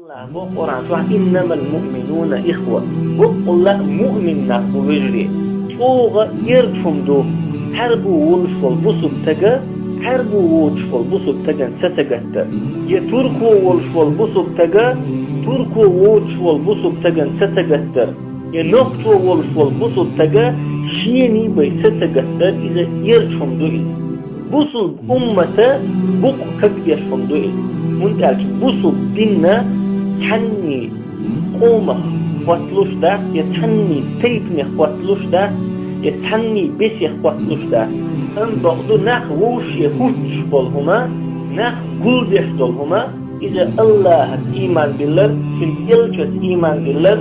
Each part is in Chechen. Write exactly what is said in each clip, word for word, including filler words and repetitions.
Аллаха боху Къуръан чохь: «Иннамал муъминуна ихва». Баккъалла а муъмин нах бу вежарий. ЧӀогӀа эрча хӀума ду, Ӏаьрбо волуш волу бусулба стага Ӏаьрбо воцуш волу бусулба стагана ца сагатдар, я турко волуш волу бусулба стага турко воцуш волу бусулба стагана ца сагатдар, я нохчо волуш волу бусулба стага шений бен ца сагатдар, иза эрча хӀума ду иза. Бусулба уммата букъ кагдеш хӀума ду иза, хӀунда аьлча бусулба динна цхьанний къомах хотталуш дац, я цхьанний тайпанех хотталуш дац, я цхьанний бесех хотталуш дац. Амма бакъду нах вовше хӀуттуш болу хӀума, нах гулдеш долу хӀума, иза Аллахьаца ийман диллар, Цуьнан элчанца ийман диллар,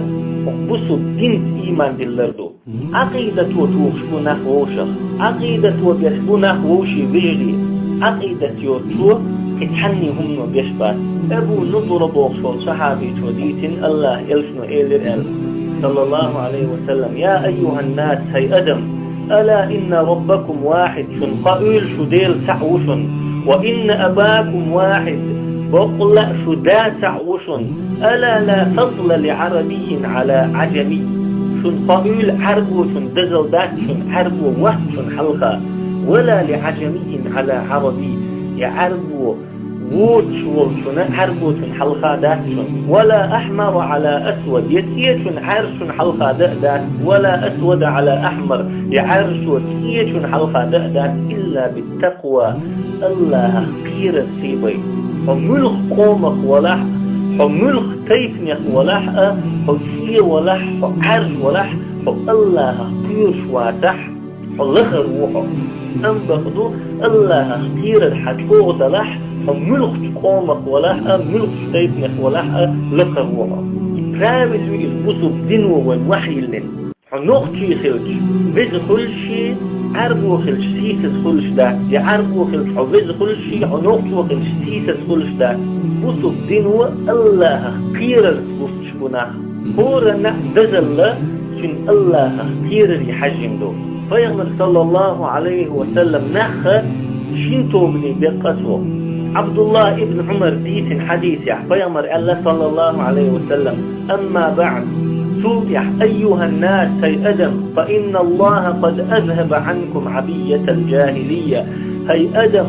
бусулба динца ийман диллар ду. Ӏакъидато тухуш бу нах вовшах. Ӏакъидато беш бу нах вовшийн вежарий. Ӏакъидат йоцучо кхин цхьанний хӀумано беш бац. Абу Нудра бохуш волу сахьабичо дийцина, Аллахьан элчано элира аьлла, саллаллаху Ӏалайхи ва саллам: «Я айюхьан-нас, хӀай адам, ала инна раббакум вахьид, шуна хаийла шу Дела цхьаъ ву шуна, ва инна абакум вахьид, баккъалла а шу да цхьаъ ву шуна. Ала ла фадла ли Ӏарабиййин Ӏала Ӏаджамий. Шуна хаийла Ӏаьрбочун дозалла дац шуна Ӏаьрбо воцчун хьалха, ва ла ли Ӏаджамиййин Ӏала Ӏарабий, я Ӏаьрбо воцуш волчун Ӏаьрбочун хьалха дац шуна, ва ла ахьмара Ӏала асвад, я цӀечун Ӏаьржачун хьалха дан а дац, ва ла асвада Ӏала ахьмар, я Ӏаьржачо цӀечун хьалха дан а дац, илла биттакъва, Аллахьах кхерар сий бен. Хьо муьлха къомах валахь а, хьо муьлха тайпанех валахь а, хьо цӀе валахь, хьо Ӏаьржа валахь, хьо Аллахьах кхоьруш вацахь, хьо лахара ву хьо. Амма бакъду, Аллахьах кхерар хьан чӀогӀа далахь, хьо муьлхачу къомах валахь а, муьлхачу тайпанех валахь а, лакхара ву хьо». И правил ю иза бусулба дино вайна вахьийиллина. Хьо нохчи хилча, веза хуьлуш, Ӏаьрбо хилча, сийсаза хуьлуш дац, я Ӏаьрбо хилча, хьо веза хуьлуш, хьо нохчо хилча, сийсаза хуьлуш дац. Бусулба дино Аллахьах кхерарца гуш бу нах. ХӀоранна а дозалла цуьнан Аллахьах кхераре хьаьжжина ду. Пайхамар, саллаллаху Ӏалайхи ва саллам, нахха шина тобане бекъа цо. Ӏабдуллахь ибн Ӏумар дийцина хьадисехь, Пайхамар аьлла, саллаллаху Ӏалайхи ва саллам: «Амма баӀд, цул тӀаьхьа, айюхьан-нас, хӀай адам, фа инна Аллахьа къад азхьаба Ӏанкум Ӏабийятал джахӀилийя». ХӀай адам,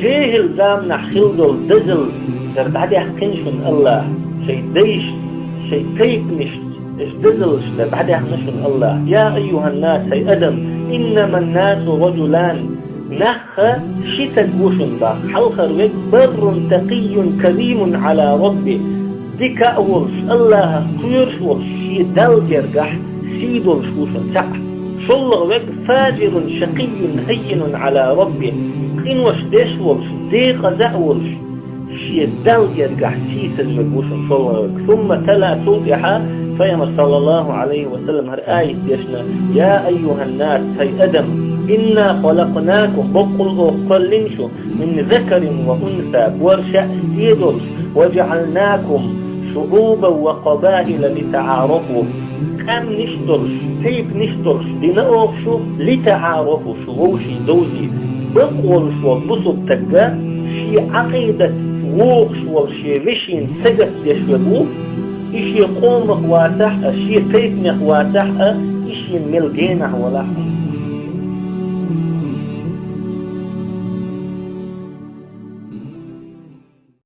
жехӀил заманахь хилла долу дозалла дар дӀадаьккхина шуна Аллахьа, шайн дайшца, шайн тайпанашца, Иштта дозаллаш дар дӀадаьхна шуна Аллахьа. Я айюхьан-нас, хӀай адам, иннаман-насу раджулан. Нахха ши стаг ву шуна боху. Хьалхара верг баррун такъиййун каримун Ӏала рабби. Дика а волуш, Аллахьах кхоьруш а волуш, шен Далла гергахь сий долуш ву шуна цхьаъ. ШоллагӀа верг фажирун шакъиййун хӀаййинун Ӏала рабби. Къинош деш а волуш, декъаза а волуш, шен Далла гергахь сийсаза верг ву шуна шолгӀа верг. Сумма тала, цул тӀаьхьа Пайхамар, саллаллаху Ӏалайхи ва саллам, хӀара аят дешна: «Я айюхьан-нас, хӀай адам, инна халакънакум, баккъал оха кхоьллина шу, мин закарин ва унса, боьрша а, стен а долуш, ва жаӀалнакум шуӀубан ва къабаила литаӀарафу». Къаьмнаш а долуш, тайпанаш а долуш дина оха шу, литаӀарафу, шу вовшийн довзийта. Бакъ волуш волу бусулба стаг шен Ӏакъидат вогӀуш волу шен вешина сагатдеш верг ву, и шен къомах вацахь а, шен тайпанех вацахь а, и шена мел генахь валахь а.